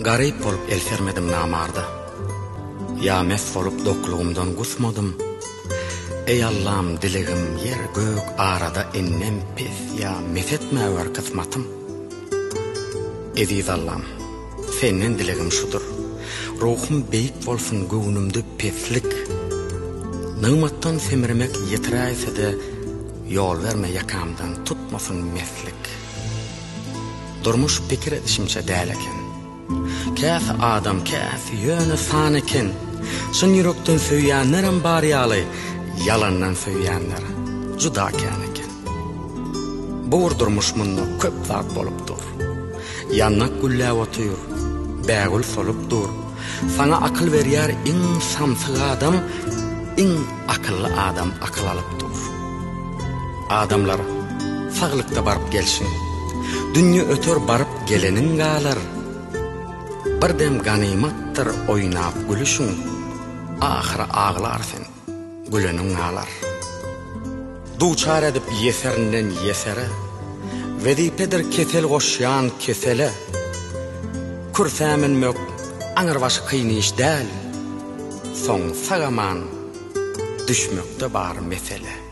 Garyp bolup el sermedim namarda. Ýa mes bolup doklugymdan gusmadym. Eý Allam dilegim ýer gök arada indem pes ýa mes etmäwer kysmatym. Eziz Allam senden dilegim şudur. Ruhum beýik bolsun göwnümde peslik. Nygmatdan semremek ýetiräýsede ýol berme ýakamdan tutmasyn meslik. Durmuş pikir edişimçe däl eken. Käsi adam, käsi ýöne san eken. Çyn ýürekden söýýänlerem bar ýaly, ýalandan söýýänler juda kän eken. Bu bir durmuş munda köp zat bolup dur. Ýandak gülläp otyr, bägül solup dur. Saňa akyl berýär iň samsyk adam, iň akylly adam akyl alyp dur. Adamlar, saglykda baryp gelşiň. Dünýe öter baryp geleniň galar. Bir dem ganymatdyr oýnap gülüşiň, Ahyry aglar sen, güleniň galar. Duçar edip ýeserinden ýesere, Wezipedir kesel goşýan kesele. Kürsä münmek aňrybaşy kyn iş däl, Soň sag-aman düşmekde bar mesele.